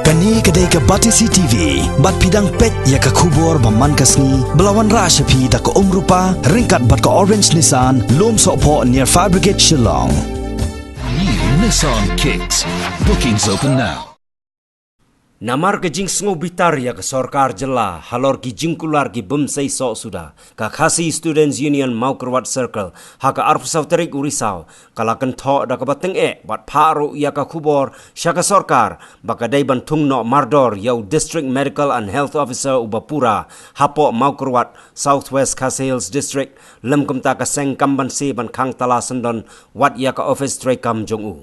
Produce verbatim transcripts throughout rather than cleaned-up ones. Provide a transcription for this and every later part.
Kane ka dei ka Batesi T V, bad phi dang peit ïa ka khubor ba man ka sngi, ba la wanrah sha phi da ka Umrupa, ryngkat bad ka Orange Nissan, Lum Sohphoh near Fire Brigade Shillong. New Nissan Kicks. Bookings open now. Namar ka jingsngewbitar ïa ka sorkar jylla halor ki jingkular ki bym sei soh suda, ka Khasi Students Union Mawkyrwat Circle, ha ka arphew saw tarik u Risaw, ka la kynthoh da kaba tyngeh bad phah ruh ïa ka khubor sha ka sorkar ba ka dei ban thung noh mardor ïa u District Medical and Health Officer uba pura hapoh Mawkyrwat, South West Khasi Hills District, lym kumta ka seng kam banse ban khang tala syndon wat ïa ka office treikam jong u.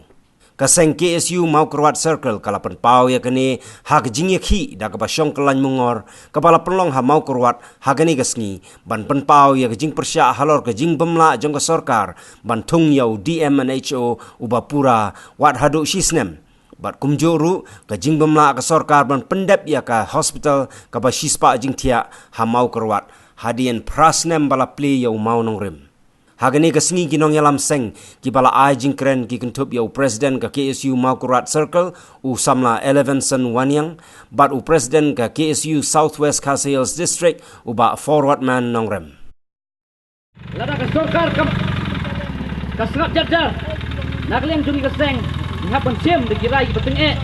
Ka seng K S U Mawkyrwat Circle ka la pynpaw ïa kane ha ka jingïakhih da kaba shong kyllain mungor kaba la pynlong ha Mawkyrwat ha kane ka sngi, ban pynpaw ïa ka jingpyrshah halor ka jingbymlah jong ka sorkar ban thung ïa u D M and H O uba pura wat haduh shi snem. Bad kumjuh ruh ka jingbymlah ka sorkar ban pyndep ïa ka hospital kaba shispah jingthiah ha Mawkyrwat, hadien phra snem ba la plie ïa u mawnongrim. Ha kane ka sngi ki nongïalam seng kiba la ai jingkren ki kynthup ïa u President ka K S U Mawkyrwat Circle, u samla Elevenson Wanniang, bad u President ka K S U South West Khasi Hills District, u bah Forwardman Nongrem. Lada ka sorkar kam, ka sngap jar jar na ka liang jong ngi ka seng, ngi hap ban shim da ki rai kiba tyngeh.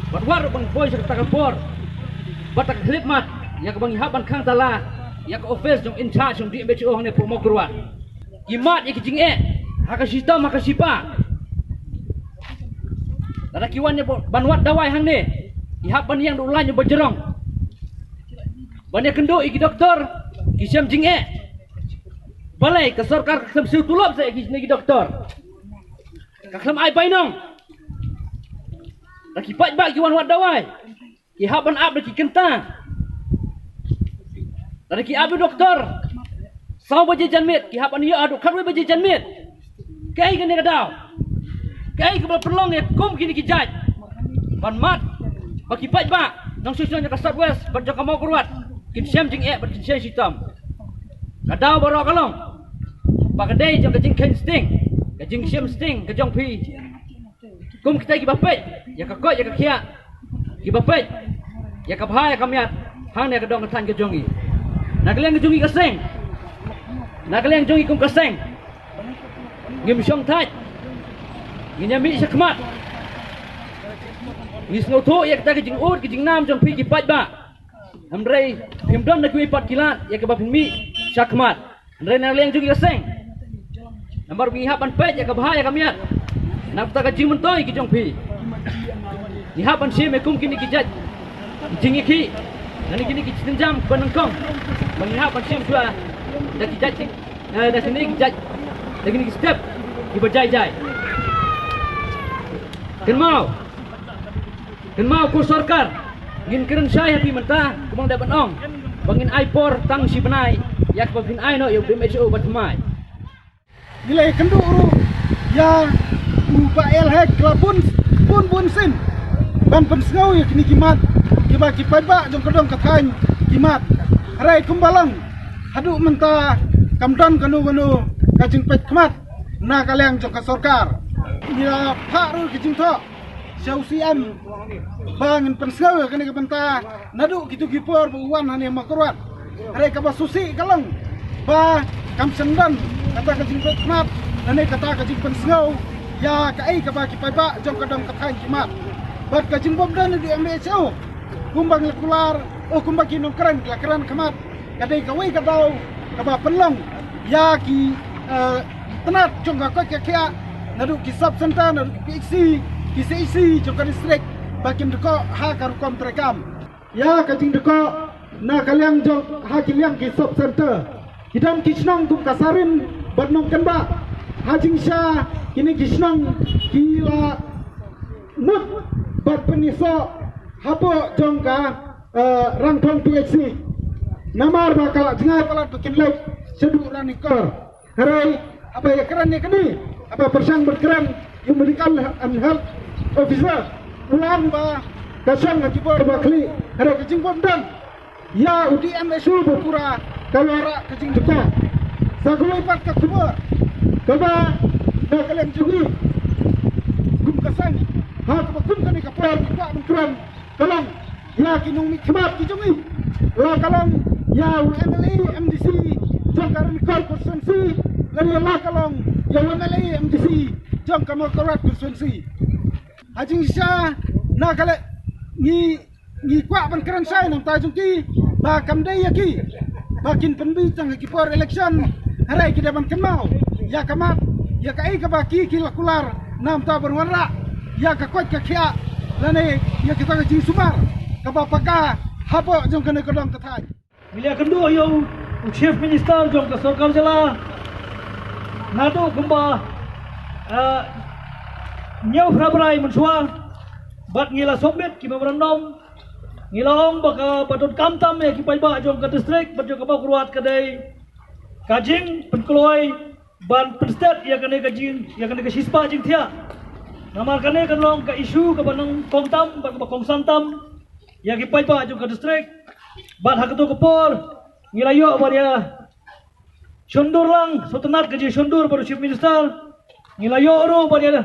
Bad wat ruh ban poi sha kata ka por, bad kata ka khyllipmat ïa kaba ngi hap ban khang tala ïa ka office jong in charge jong D M H O hangne hapoh Mawkyrwat. Ki mad ïa ki jingeh ha ka shitom ha ka shipa. Lada ki wan ïa ban wad dawai hangne, ki hap ban ïeng da u lain uba jrong. Ban ïakynduh ïa ki doktor ki shem jingeh. Balei ka sorkar ka khlem siew tulop sa ïa kine ki doktor? Ka khlem ai bainong. Lada ki paidbah ki wan wad dawai, ki hap ban ap da ki kynta. Lada ki ap ïa u doktor saw baje janmiet, ki hap ban ïoh haduh khatwei baje janmiet. Kaei kane ka daw? Kaei kaba pynlong ïa kum kine ki jait ban mad ba ki paidbah nongshong shnong jong ka South West bad jong ka Mawkyrwat kin shem jingeh bad kin shem shitom? Ka daw baroh ka long ba ka dei jong ka jingkheiñ sting, ka jingshim sting ka jong phi. Kum kita kiba peit ïa ka koit ïa ka khiah, kiba peit ïa ka bha ïa ka miat hangne ha ka dong ka thaiñ ka jong ngi. Na ka liang ka jong ngi ka seng, na ka liang jong ngi kum ka seng, ngim shong thait, ngin ïa mih shakhmat. Ngi sngewthuh ïa kata ka jingud ka jingnam jong phi ki paidbah. Hynrei phim don na kiwei pat ki lad ïa kaba phin mih shakhmat. Hynrei na liang jong ngi ka seng, namar ngi hap ban peit ïa ka bha ïa ka miat na kata ka jingmyntoi ki jong phi. Ngi hap ban shim ïa kum kine ki jait jingïakhih, na kine ki jingtynjam ba nyngkong ba ngi hap ban shim shuwa da ki jait, eh, da kine ki jait, da kine ki step kiba jai jai. Kynmaw, kynmaw ko sorkar, ngin kren shai ha phi mynta, kumba nga dei ban ong ba ngin ai por tang shi bnai ïa kaba phin ai noh ïa u D M H O ba thymmai. Ngi la ïakynduh ruh ïa u Bah L Hek la bun bun bun sien ban pynsngew ïa kine ki mat kiba ki paidbah jong ka dong ka thaiñ ki mad. Hynrei kumba long haduh mynta kam don kano kano ka jingpeit khmat na ka liang jong ka sorkar. Ngi la phah ruh ki jingthoh sha u C M ba ngin pynsngew ïa kane ka bynta naduh kito ki por ba u wan hangne Mawkyrwat. Hynrei kaba sngewsih ka long ba kam shym don kata ka jingpeit khmat lane kata ka jingpynsngew ïa kaei kaba ki paidbah jong ka dong ka thaiñ ki mad. Bad ka jingbym don u D M H O kumba ngi la kular, oh, kumba ki nongkren ki la kren khmat, ka dei kawei ka daw kaba pynlong ïa ki, eh, tnat jong ka koit ka khiah naduh ki sub center, naduh ki P H C, ki C H C jong ka district ba kin dkoh ha ka rukom treikam. Ïa ka jingdkoh na ka liang jong, ha ki liang ki sub center, ki don ki shnong kum ka Sarin bad Nongkynbah. Ha jingshisha kine ki shnong ki la mut bad pynïasoh hapoh jong ka, eh, Rangthong P H C. Namar ba ka la jngai palat ba kin leit shaduh Ranikor. Hynrei haba ïakren ïa kane, haba pyrshang ban kren ïa u medical and health officer, u ong ba ka shong ha ki bor ba khlieh. Hynrei ka jingbym don ïa u D M H O ba pura ka wanrah ka jingdkoh. Sa kawei pat ka khubor kaba na ka liang jong ngi kum ka seng, ha kaba kum kane ka por ngi kwah ban kren ka long ïa ki nongmihkhmat ki jong ngi, la ka long ïa u M L A M D C jong ka Ranikor constituency, lane la ka long ïa u M L A M D C jong ka Mawkyrwat constituency. Ha jingshisha na ka leh ngi ngi kwah ban kren shai na ka bynta jong ki ba kam dei ïa ki ba kin pynbeit tang ha ki por election, hynrei ki dei ban kynmaw ïa ka mat ïa kaei kaba ki ki la kular na ka bynta ban wanrah ïa ka koit ka khiah lane ïa kita ka jingsumar kaba paka hapoh jong kane ka dong ka thaiñ. Ngi la ïakynduh ïa u Chief Minister jong ka sorkar jylla naduh kumba, ah, hynñiew phra bnai mynshuwa, bad ngi la submit ki memorandum. Ngi la ong ba ka ba donkam tam ïa ki paidbah jong ka district bad jong ka Mawkyrwat ka dei ka jingpynkloi ban pynstet ïa kane ka jing, ïa kane ka shispah jingthiah. Namar kane kan long ka issue kaba nyngkong tam bad kaba kongsan tam ïa ki paidbah jong ka district. Bad ha kato ka por ngi la ïoh ban ïa shondur lang, sngewtynnat ka jingshondur bad u Chief Minister. Ngi la ïoh ruh ban ïa,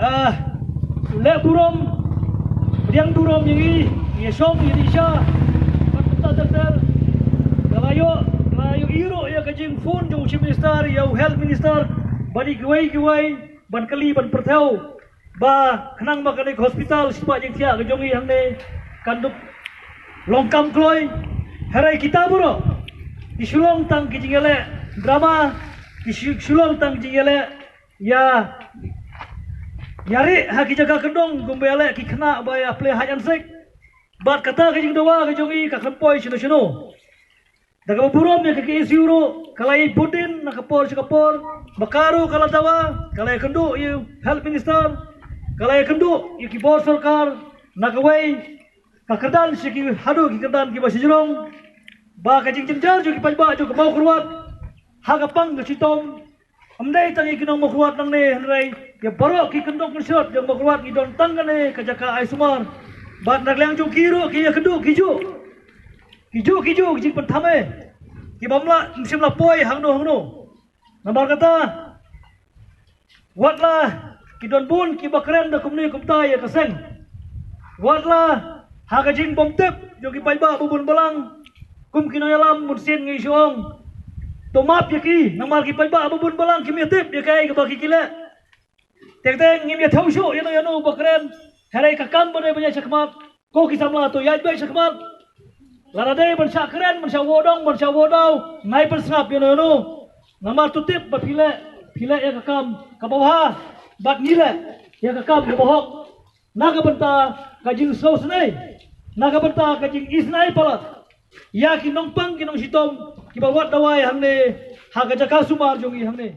ah, leh burom, pdiang burom ïa ngi, ïa shong, ïa dih sha bad mynta ter ter nga la ïoh, nga la ïohi ruh ïa ka jingphone jong u Chief Minister ïa u Health Minister bad ïa kiwei kiwei ban kylli ban pyrthew ba khnang ba kane ka hospital shispah jingthiah ka jong ngi hangne kan dup long kam kloi. Hynrei kita baroh ki shu long tang ki jingïaleh drama, ki shu, shu long tang ki jingïaleh ïa, ïa rieh ha ki jaka kyndong kumba ïaleh ki khynnah ba ïa plie hide and seek. Bad kata ka jingdawa ka jong ngi ka khlem poi shano shano. Da kaba burom ïa ka K S U ruh ka la ïai bud dien na ka por sha ka por, ba ka ruh ka la dawa, ka la ïakynduh ïa u Health Minister, ka la ïakynduh ïa ki bor sorkar, na kawei ka kyrdan sha ki haduh ki kyrdan kiba shajrong, ba ka jingjynjar jong ki paidbah jong ka Mawkyrwat ha ka pang ka shitom. Ym dei tang ïa ki nong Mawkyrwat nangne hynrei ïa baroh ki kyndong kynshrot jong Mawkyrwat ngi don tang kane ka jaka ai sumar. Bad na ka liang jong ki ruh ki ïakynduh ki juh, ki juh ki juh ki jingpynthame, kiba ym lah, ym shym la poi hangno hangno. Namar kata, wat la ki don bun kiba kren da kumne kumta ïa ka seng, wat la ha ka jingbymtip jong ki paidbah ba bun balang, kum ki nongïalam bunsien ngi shu ong, to map ïa ki, namar ki paidbah ba bun balang kim ïatip ïa kaei kaba ki ki leh. Teng teng ngim ïathuh shuh ïano ïano ba kren, hynrei ka kam ba dei ban ïaid shakhmat, ko ki samla to ïaid beit shakhmat. Lada dei ban shah kren, ban shah wad dong, ban shah wad daw, ngim pynsngap ïano ïano. Namar to tip ba phi leh, phi leh ïa ka kam kaba bha, bad ngi leh ïa ka kam kaba hok na ka bynta ka jingsngewsynei, na ka bynta ka jingisynei palat ïa ki nongpang ki nongshitom kiba wad dawai hangne ha ka jaka sumar jong ngi hangne.